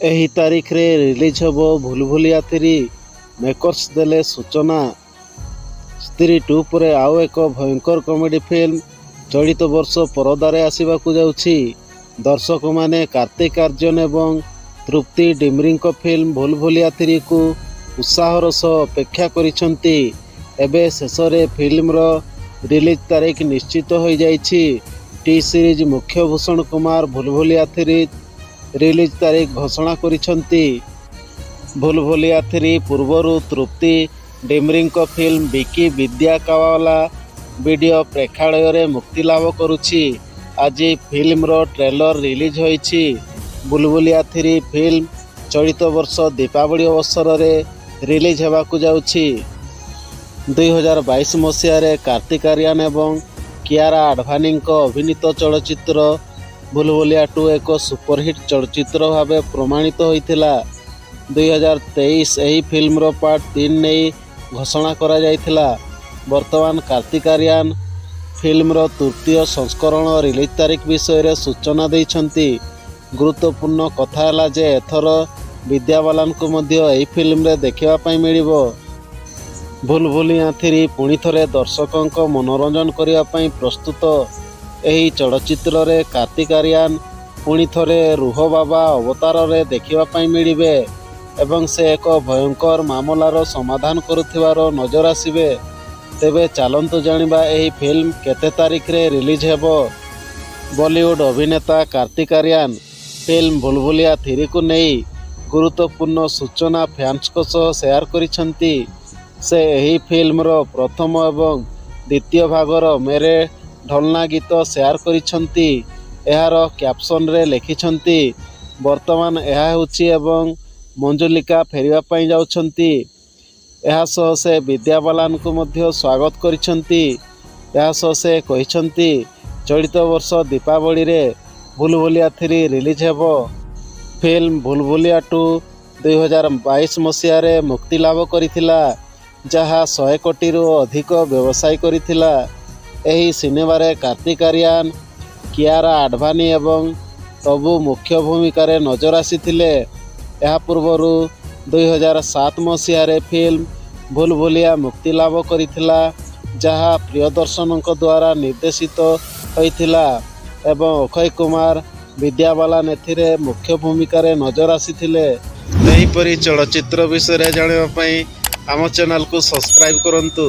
ଏହି ତାରିଖରେ ରିଲିଜ୍ ହେବ ଭୁଲଭୁଲିଆ 3, ମେକର୍ସ ଦେଲେ ସୂଚନା। ସ୍ତ୍ରୀ 2 ପରେ ଆଉ ଏକ ଭୟଙ୍କର କମେଡି ଫିଲ୍ମ ଚଳିତ ବର୍ଷ ପରଦାରେ ଆସିବାକୁ ଯାଉଛି। ଦର୍ଶକମାନେ କାର୍ତ୍ତିକ ଆର୍ଯ୍ୟନ ଏବଂ ତୃପ୍ତି ଡିମ୍ରିଙ୍କ ଫିଲ୍ମ ଭୁଲଭୁଲିଆ 3କୁ ଉତ୍ସାହର ସହ ଅପେକ୍ଷା କରିଛନ୍ତି। ଏବେ ଶେଷରେ ଫିଲ୍ମର ରିଲିଜ୍ ତାରିଖ ନିଶ୍ଚିତ ହୋଇଯାଇଛି। ଟି ସିରିଜ୍ ମୁଖ୍ୟ ଭୂଷଣ କୁମାର ଭୁଲଭୁଲିଆ 3 ରିଲିଜ୍ ତାରିଖ ଘୋଷଣା କରିଛନ୍ତି। ଭୁଲଭୁଲିଆ 3 ପୂର୍ବରୁ ତୃପ୍ତି ଡିମ୍ରିଙ୍କ ଫିଲ୍ମ ବିକି ବିଦ୍ୟା କାୱାଲା ଭିଡିଓ ପ୍ରେକ୍ଷାଳୟରେ ମୁକ୍ତିଲାଭ କରୁଛି। ଆଜି ଫିଲ୍ମର ଟ୍ରେଲର ରିଲିଜ୍ ହୋଇଛି। ଭୁଲଭୁଲିଆ 3 ଫିଲ୍ମ ଚଳିତ ବର୍ଷ ଦୀପାବଳି ଅବସରରେ ରିଲିଜ୍ ହେବାକୁ ଯାଉଛି। 2022 ମସିହାରେ କାର୍ତ୍ତିକ ଆର୍ୟନ ଏବଂ କିଆରା ଆଡଭାନୀଙ୍କ ଅଭିନୀତ ଚଳଚ୍ଚିତ୍ର ଭୁଲଭୁଲିଆ 2 ଏକ ସୁପରହିଟ୍ ଚଳଚ୍ଚିତ୍ର ଭାବେ ପ୍ରମାଣିତ ହୋଇଥିଲା। 2023 ଏହି ଫିଲ୍ମର ପାର୍ଟ 3 ନେଇ ଘୋଷଣା କରାଯାଇଥିଲା। ବର୍ତ୍ତମାନ କାର୍ତ୍ତିକ ଆର୍ୟନ ଫିଲ୍ମର ତୃତୀୟ ସଂସ୍କରଣ ରିଲିଜ୍ ତାରିଖ ବିଷୟରେ ସୂଚନା ଦେଇଛନ୍ତି। ଗୁରୁତ୍ୱପୂର୍ଣ୍ଣ କଥା ହେଲା ଯେ ଏଥର ବିଦ୍ୟା ବାଲାନଙ୍କୁ ମଧ୍ୟ ଏହି ଫିଲ୍ମରେ ଦେଖିବା ପାଇଁ ମିଳିବ। ଭୁଲଭୁଲିଆ 3 ପୁଣିଥରେ ଦର୍ଶକଙ୍କ ମନୋରଞ୍ଜନ କରିବା ପାଇଁ ପ୍ରସ୍ତୁତ। ଏହି ଚଳଚ୍ଚିତ୍ରରେ କାର୍ତ୍ତିକ ଆର୍ୟନ ପୁଣିଥରେ ରୁହ ବାବା ଅବତାରରେ ଦେଖିବା ପାଇଁ ମିଳିବେ ଏବଂ ସେ ଏକ ଭୟଙ୍କର ମାମଲାର ସମାଧାନ କରୁଥିବାର ନଜର ଆସିବେ। ତେବେ ଚାଲନ୍ତୁ ଜାଣିବା ଏହି ଫିଲ୍ମ କେତେ ତାରିଖରେ ରିଲିଜ୍ ହେବ। ବଲିଉଡ ଅଭିନେତା କାର୍ତ୍ତିକ ଆର୍ୟନ ଫିଲ୍ମ ଭୁଲଭୁଲିଆ 3କୁ ନେଇ ଗୁରୁତ୍ୱପୂର୍ଣ୍ଣ ସୂଚନା ଫ୍ୟାନ୍ସଙ୍କ ସହ ସେୟାର କରିଛନ୍ତି। ସେ ଏହି ଫିଲ୍ମର ପ୍ରଥମ ଏବଂ ଦ୍ୱିତୀୟ ଭାଗର ମେରେ ଢୋଲନା ଗୀତ ସେୟାର କରିଛନ୍ତି। ଏହାର କ୍ୟାପସନରେ ଲେଖିଛନ୍ତି, "ବର୍ତ୍ତମାନ ଏହା ହେଉଛି ଏବଂ ମଞ୍ଜୁଲିକା ଫେରିବା ପାଇଁ ଯାଉଛନ୍ତି।" ଏହା ସହ ସେ ବିଦ୍ୟା ବାଲାନଙ୍କୁ ମଧ୍ୟ ସ୍ୱାଗତ କରିଛନ୍ତି। ଏହା ସହ ସେ କହିଛନ୍ତି, ଚଳିତ ବର୍ଷ ଦୀପାବଳିରେ ଭୁଲଭୁଲିଆ 3 ରିଲିଜ୍ ହେବ। ଫିଲ୍ମ ଭୁଲଭୁଲିଆ 2 2022 ମସିହାରେ ମୁକ୍ତିଲାଭ କରିଥିଲା, ଯାହା 100 କୋଟିରୁ ଅଧିକ ବ୍ୟବସାୟ କରିଥିଲା। ଏହି ସିନେମାରେ କାର୍ତ୍ତିକ ଆର୍ୟନ, କିଆରା ଆଡଭାନୀ ଏବଂ ତବୁ ମୁଖ୍ୟ ଭୂମିକାରେ ନଜର ଆସିଥିଲେ। ଏହା ପୂର୍ବରୁ 2007 ମସିହାରେ ଫିଲ୍ମ ଭୁଲଭୁଲିଆ ମୁକ୍ତିଲାଭ କରିଥିଲା, ଯାହା ପ୍ରିୟଦର୍ଶନଙ୍କ ଦ୍ୱାରା ନିର୍ଦ୍ଦେଶିତ ହୋଇଥିଲା ଏବଂ ଅକ୍ଷୟ କୁମାର, ବିଦ୍ୟା ବାଲାନ ଏଥିରେ ମୁଖ୍ୟ ଭୂମିକାରେ ନଜର ଆସିଥିଲେ। ଏହିପରି ଚଳଚ୍ଚିତ୍ର ବିଷୟରେ ଜାଣିବା ପାଇଁ ଆମ ଚ୍ୟାନେଲକୁ ସବସ୍କ୍ରାଇବ୍ କରନ୍ତୁ।